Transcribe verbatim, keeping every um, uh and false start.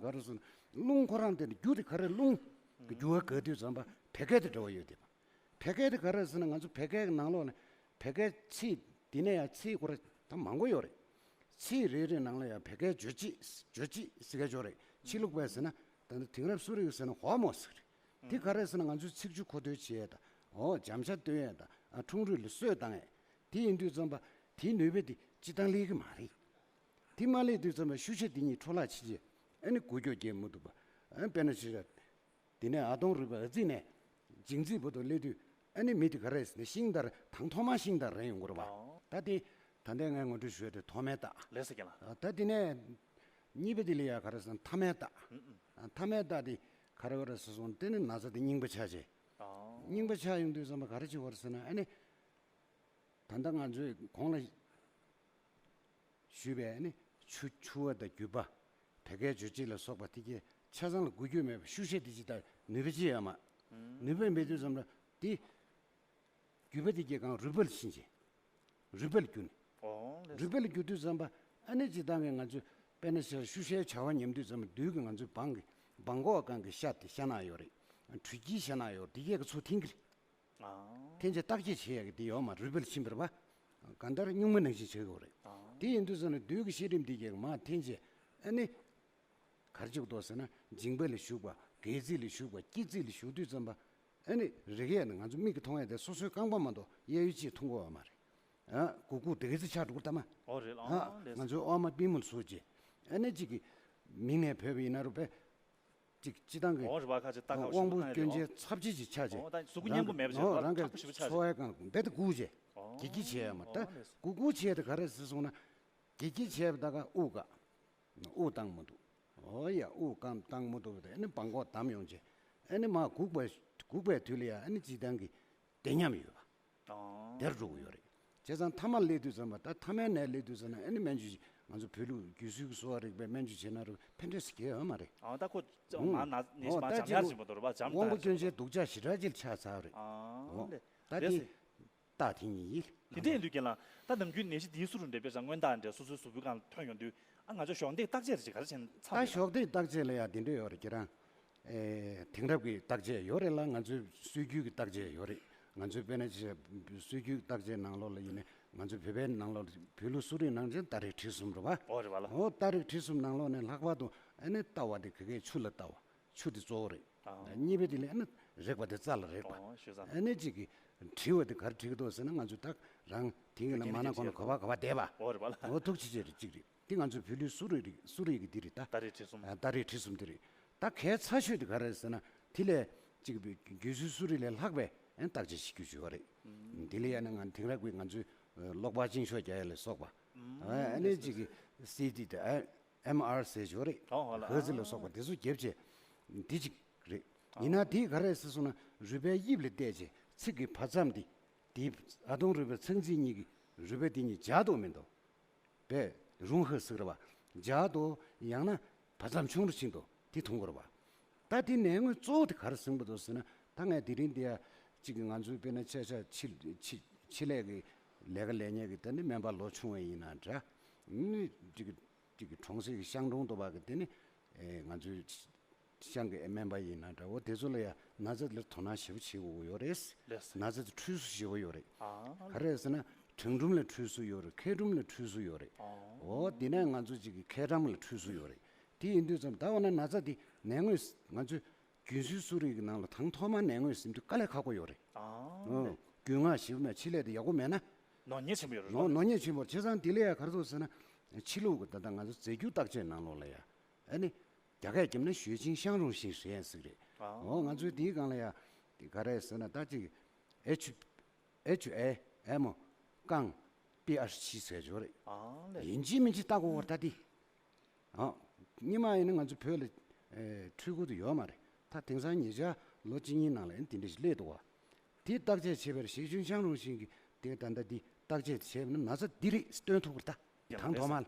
ག་རེ་ཟེར་ན་རླུང་ཁོ་རང་དེ་ནི་རྒྱུ་དེ་ག་རེ། རླུང་གི་རྒྱུ་བ་ག་དུས་ཙམ་པ་བད་ཀན་དེ་འདྲ་བ་ཡོད་དེ། བད་ཀན་དེ་ག་རེ་ཟེར་ན་ང་ཚོ་བད་ཀན་གྱི་ནང་ལོགས་ནས་བད་ཀན་ཚིགས་དེ་ནས་ཡང་ཚིགས་ཁོ་ར་ད་མང་པོ་ཡོད་རེད། ཚིགས་རེ་རེ་ནང་ལ་ཡང་བད་ཀན་བརྗོད་བྱེད་བརྗོད་བྱེད་ཟེར་ག་ཅིག་ཡོད་རེད། ཕྱི་ལུགས་པས་ཟེར་ན་ད་ནི་དེང་རབས་གསོ་རིག་ཟེར་ན་ཧོར་མོན་ཟེར་རེད། དེ་ག་རེ་ཟེར་ན་ང་ཚོའི་ཚིགས་ཆུ་མཁོ་འདོན་བྱེད་ཡས་དང་འོ་འཇམ་ཤ་བཏོན་ཡས་དང་ཁྲུང་རུས་ལ་གསོས་བཏང་ཡས། དེ་ཡིན་དུས་ཙམ་པ་དེའི་ནུས་པ་དེ་སྤྱིར་བཏང་སླེབས་ཀྱི་མ་རེད། དེ་མ་སླེབས་དུས་ཙམ་པ་ཤུགས་ཆེ་དེ་གཉིས་འཕྲོ་བརླག་ཕྱིན་རྗེས་ཨ་ནི་འགུལ་སྐྱོད་རྒྱས་མི་ཐུབ་པ། ཨ་དཔེར་ན་ཆ་བཞག་དེ་ནས་ཨ་དོང་རུས་པ་ཨ་ཙི་ནས་ལྗིང་ཙི་བར་དུ་སླེབས་དུས་ཨ་ནི་མི་དེ་ག་རེ་ཟེར་ན་ཤིང་རྟར་དང་ཐོག་མ་ཤིང་རྟར་རན་ཡོང་གི་རེད་པ། ཨོ། ད་དེ་ད་ལྟའི་ངས་ངོ་སྤྲོད་ཞུས་ཏེ་ཐོག་མའི་རྟགས། ལེགས་སོ་རྒན་ལགས། ཨ་ད་དེ་ནས་གཉིས་པ་དེ་ལ་ཡ་ག་རེ་ཟེར་ན་ཐ་མའི་རྟགས། ཨ་ཐ་མའི་རྟགས་དེ་ག་རེ་བ་རེད་ཟེར་སོང་དེ་ནི་ན་ཚ་དེ་རྙིང་པ་ཆགས་རྗེས། ཨོ། རྙིང་པ་ཆགས་ཡོང་དུས་ཙམ་པ་ག་རེ་བྱེད་པ་རེད་ཟེར་ན་ཨ་ནི། ད་ལྟ་ང་ཚོས་གོང་ལ་ཞུས་པའི་ནི་ཆུ་ཆུ་བ་དང་རྒྱུ་བ། བད་ཀན་བརྗོད་བྱེད་ལ་སོགས་པ་དེ་གའི་ཆ་ཚང་ལ་འགུལ་སྐྱོད་མེད་པ་ཤུགས་ཆེ་དེ་ཅི་ལྟར་ནུས་པ་ཅི་ཡོད་མ། ནུས་པ་མེད་དུས་ཙམ་ལ་དེ་རྒྱུ་བ་དེ་གའི་གང་རུས་པ་ལ་ཕྱིན་ཅི། རུས་པ་ལ་རྒྱུ་ནི། ཨོ་ལེགས། རུས་པ་ལ་རྒྱུ་དུས་ཙམ་པ་ཨ་ནི་ཅི་ལྟར་གི་ང་ཚོས་དཔེར་ན་ཤ་ཤུ་ཤའི་བྱ་བ་ཉམས་དུས་ཙམ་པ་བདུད་ཀྱི་ང་ཚོའི་བང་གི་བང་གོག་སྒང་གི་ཤ་དེ་ཤ་ནག་ཡོད་རེད། དྲོད་སྐྱིད་ཤ་ནག་ཡོད་རེད་དེ་གའི་གི་ཚུར་འཐེན་གི་རེད། ཨ། འཐེན་བྱས་བརྟག་དཔྱད་བྱེད་ཡག་གི་དེ་ཡོད་མ་རུས་པ་ལ་ཕྱིན་པ་རེད་པ། གང་ལྟར་སྨྱུག་མ་ནང་བཞིན་བྱེད་དགོས་རེད། ཨ། དེ་ཡིན་དུས་ཙམ་ནས་བདུད་ཀྱི་བཤད་རིམ་འདི་གས་མར་འཐེན་བྱས་ཨ་ནི། ག་རེ་བྱེད་དགོས་འདུག་ཟེར་ན་འཇིང་པ་ལ་ཞུགས་པ་སྒལ་ཚིགས་ལ་ཞུགས་པ་སྐེ་ཚིགས་ལ་ཞུགས་དུས་ཙམ་པ་ཨ་ནི་རེག་ཡས་ནི་ང་ཚོ་མིག་གིས་མཐོང་ཡས་དེ་སོ་སོའི་རྐང་པ་མ་གཏོགས་གཡས་གཡོན་གཅིག་མཐོང་གི་ཡོད་མ་རེད། ཨ་གུག་གུག་དེ་ག་ཚོད་ཆགས་འགྲོ་གི་ད་མ། ཨོ་རེད། ཨ་ཨོ་ལེགས། ང་ཚོའི་ཨོ་མ་པུས་མོ་ལ་ཟུག་རྗེས་ཨ་ནི་གཅིག་གི་མིང་ནས་བོས་པ་ཡིན་ན་རུ་པས། ཅིག་སྤྱི་བཏང་གི་འོང་རེད་པ། ཁ་ཅིག་ལྟ་ཁ་དབང་པོ་སྐྱོན་ཅན་ཚབས་ཆེ་ཅིག་ཆགས་རྗེས་འོ་ད་གཟུགས་པོ་མཉེན་པོ་མེད་པ་བྱས་རང་གི་ཁག་པོ་ཞེ་པོ་ཆགས་འཚོ་བའི་སྒང་རྦད་དེ་སྒུག་རྗེས་ཨོ་གི་གི་བྱས་ཡ་མ་ད་ཨོ་ལེས། སྒུག་སྒུག་བྱས་ཏེ་ག་རེ་ཟེར་སོང་ན་གི་གི་བྱས་པ་ད་ག་དབུགས་ག་དབུགས་བཏང་མི་འདུག་ཨོ་ཡ་དབུགས་གམ་བཏང་མི་འདུག་ད་ཨ་ནི་བང་གོག་བསྡམས་ཡོང་རྗེས་ཨ་ནི་མ་སྒུག་པའི་སྒུག་པའི་དུས་ལ་ཡ་ཨ་ནི་སྤྱི་བཏང་གི་བདེ་ཉམས་ཡོད་པ། ཨང་། དེར་འགྲོ་གི་ཡོད་རེད། བྱས་ཙང་མཐའ་མ་སླེབས་དུས་ཙམ་པ་ད་མཐའ་མའི་ནད་སླེབས་དུས་ཙམ་ན་ཨ་ནི་སྨན་བཅོས་ང་ཚོ་བོད་ལུགས་རྒྱུད་སྲོལ་གྱི་གསོ་བ་རིག་པའི་སྨན་བཅོས་བྱས་ན་རུ་ཕན་འབྲས་སུ་གལ་ཡོད་མ་རེད། ཨང་། ད་ཁོ་ཨང་། མ་ནད་ནད་ཨོ་མ་ད་འཇམ་ཅིག་ཡར་ཕྱིན་པ་འདུག་རེད་པ། འཇམ་དབང་པོ་ཐང་སྐྱོན་ཅན་སྡུག་ཅག་ཞེ་དྲག་ཅིག་ཆགས་ཚར་རེད། ཨང་། ཨོ་ལེ། ད་ལེ་དེ་སི། རྟགས་དེ་ཉིད་ཡིན། དེ་འདྲ་ཡིན་དུས་རྒན་ལགས་ད་ནམ་རྒྱུན་ནད་གཞི་འདིའི་སུ་རུ་འདྲེས་པའི་སྔོན་རྟགས་འདྲ་སོ་སོའི་གཟུགས་པོའི་སྒང་ལ་ཐོན་ཡོང་དུས་ཨ་ང་ཚོ་གཞོགས་འདེགས་བརྟག་དཔྱད་རེ་ཅིག་ག་རེ་བྱས་ན་ད་མཚམས་རེད། གཞོགས་འདེགས་བརྟག་དཔྱད་ལ་ཡང་དེ་འདྲ་ཡོད་རེད་ཁྱེད་རང་། ཨེ་དེང་རབས་ཀྱི་བརྟག་དཔྱད་ཡོད་རེད་ལ་ང་ཚོའི་སྲོལ་རྒྱུན་གྱི་བརྟག་དཔྱད་ཡོད་རེད། ང་ཚོའི་དཔེར་ན་ཆ་བཞག་སྲོལ་རྒྱུན་བརྟག་དཔྱད་ནང་ལོགས་ལ་ཡིན་ནའི་ང་ཚོའི་བོད་པའི་ནང་ལོགས་བོད་ལུགས་གསོ་རིག་ནང་ཆེན་རྟ་རིགས་དྲི་གསུམ་རེད་པ། ཨོ་རེད་པ་ལ། ཨོ་རྟ་རིགས་དྲི་གསུམ་ནང་ལོགས་ནས་ལྷག་པར་དུ་ཨ་ནི་ལྟ་བ་དེ་ག་གའི་ཆུ་ལ་ལྟ་བ་ཆུ་དེ་གཙོ་བོ་རེད། ཨོ། གཉིས་པ་དེ་ལ་ཨ་ནི་རེག་པ་དེ་རྩ་ལ་རེག་པ། ཨོ་ཞུ་ཙང་། ཨ་ནི་གཅིག་གི་དྲི་བ་དེ་ག་རེ་དྲི་གི་འདུག་ཟེར་ན་ང་ཚོས་ད་རང་དེང་གི་ལ་མ་ན་གོང་ལ་ག་བ་ག་བ་བསྡད་པ། ཨོ་རེད་པ་ལ། ཨོ་ཐུགས་རྗེ་ཆེ་རེད་གཅིག་རེད། དེ་ང་ཚོའི་བོད་ལུགས་གསོ་རིག་རིག་གསོ་རིག་གི་འདི་རེད་ད། རྟ་རིགས་དྲི་གསུམ། ཨ་རྟ་རིགས་དྲི་གསུམ་འདི་རེད། ད་གལ་ཆེ་ཤོས་དེ་ག་རེ་རེད་ཟེར་ན་དེ་ལས་གཅིག་གི་རྒྱུད་སྲོལ་གསོ་རིག་ལས་ལྷག་པའི་ཨན་བརྟག་དཔྱད་བྱེད་རྒྱུ་ཞིག་ཡོད་རེད། དེ་ལས་ཡང་ན་ང་དེང་རབས་ཀྱི་ང་ཚོའི་གློག་པར་སྤྱིན་ཤོག་རྒྱག་ཡ་ལ་སོགས་པ། ཨ་ནི་གཅིག་གི་སི་ཏི་དེ་ཨ། ཨེམ་ཨར་ཟེར་ཞོར་རེད། ཨོ་ཧོ་ལ། ཧ་ཙི་ལ་སོགས་པ་དེ་ཚོ་རྒྱབ་བྱས། འདི་གཅིག་རེད། ཨོ། ཡིན་ན་དེ་ག་རེ་ཟེར་སོང་ན་རུས་པའི་དབྱིབས་ལ་བལྟས་བྱས་ཚིགས་ཀྱི་བར་མཚམས་འདི། དེའི་ཨ་དོང་རུས་པའི་ཚང་ཚིགས་གཉིས་ཀྱི་རུས་པ་འདི་གཉིས་འཇགས་འདུག་མི་འདུག་པས་རུང་ཧ་ཟེར་བ། འཇགས་འདུག་ཡང་ན་བར་མཚམས་ཆུང་རུ་ཕྱིན་འདུག་དེ་མཐོང་དགོས་རེད་བ། ད་དེ་ནད་ངོས་གཙོ་བོ་དེ་ག་རེ་ཟིན་པ་འདུག་ཟེར་ན་ད་ངས་དེ་རིང་འདི་ཡ་གཅིག་གི་ང་ཚོའི་དཔེར་ན་ཆ་ཆ་ཕྱི་ཕྱི་ཕྱི་ལས་ཀྱི་ལས་ཀ་ལས་ཉེས་ཀྱི་ད་ནི་སྨན་པ་ལོ་ཆུང་བ་ཡིན་ན་འདྲ། ནི་གཅིག་གི་གཅིག་གི་གྲོང་གསེབ་ཀྱི་ཤང་གྲོང་དུ་བ་གི་དེ་ནི་ཨེ་ང་ཚོའི་ཤང་གི་སྨན་པ་ཡིན་ན་འདྲ་བོ་དེ་ཚོ་ལ་ཡ་ན་ཚ་ལ་དོ་སྣང་ཞེ་པོ་བྱེད་དགོས་ཡོད་རེད། ལགས་སོ། ན་ཚ་དེ་འཁྲུལ་སོ་ཞེ་པོ་ཡོད་རེད། ཨ། ག་རེ་ཟེར་ན་ཁྲང་ཁྲུམ་ལ་འཁྲུལ་སོ་ཡོད་རེད། མཁལ་ཁྲུམ་ལ་འཁྲུལ་སོ་ཡོད་རེད། ཨོ། འོ་དེ་ནས་ང་ཚོ་གཅིག་གི་མཁལ་གྲམ་ལ་འཁྲུལ་སོ་ཡོད་རེད། དེ་ཡིན་དུས་ཙམ་ད་འོ་ན་ན་ཚ་དེ་ནད་ངོས་ང་ཚོས་རྒྱུན་སྲོལ་གསོ་རིག་གི་ནང་ལ་དང་ཐོག་མ་ནད་ངོས་ཟིན་དུས་དཀའ་ལས་ཁག་པོ་ཡོད་རེད། ཨ། ཨོ། རྒྱུས་མངའ་ཞིབ་མ་ཆེད་ལས་དེ་ཡག་པོ་མེད་ན། ནོར་ཉེན་ཆེན་པོ་ཡོད་རེད། ནོར་ནོར་ཉེན་ཆེན་པོ་རེད། བྱས་ཙང་དེ་ལས་ཡ་ག་རེ་འདུག་ཟེར་ན། ཕྱི་ལུགས་ཀྱི་ད་ལྟ་ང་ཚོ་རྫས་འགྱུར་བརྟག་དཔྱད་ནང་ལོགས་ལ་ཡ། ཨ་ནི། རྒྱ་སྐད་རྒྱབ་ན་ཞུས་ཅིན་ཤང་རུང་ཤིང་ཟེར་ཡ་ཟིག་རེད། ཨ། འོ་ང་ཚོའི་དེའི་སྒང་ལ་ཡ། དེ་ག་རེ་ཟེར་ན་ད་ཅིག་ཨེཆ་ཨེཆ་ཨེ་ཨེམ་རྐང་པི་ཨར་ཆི་ཟེར་ཅིག་ཡོད་རེད། ཨ་ལེ། ཡིན་གཅིག་མིན་གཅིག་ལྟ་དགོས་པ་ད་དེ། ཨ། སྔོན་མ་ཡིན་ན་ང་ཚོ་བོད་ལ་ཨེ་འཕྲུལ་འཁོར་དེ་ཡོད་མ་རེད། ད་དེང་སང་ཉེ་ཆར་ལོ་གཅིག་གཉིས་ནང་ལ་ཨེ་དེ་འདྲ་ཞིག་སླེབས་འདུག་བ། དེ་བརྟག་དཔྱད་བྱས་པར་ཞིས་ཅུན་ཤང་རུང་ཤིང་གིས་དེ་ད་ལྟ་འདི་བརྟག་དཔྱད་བྱས་པ་ན་ན་ཚ་འདི་རེད་སྟོན་ཐུབ་པར་ད་དང་ཐོག་མ་ལ།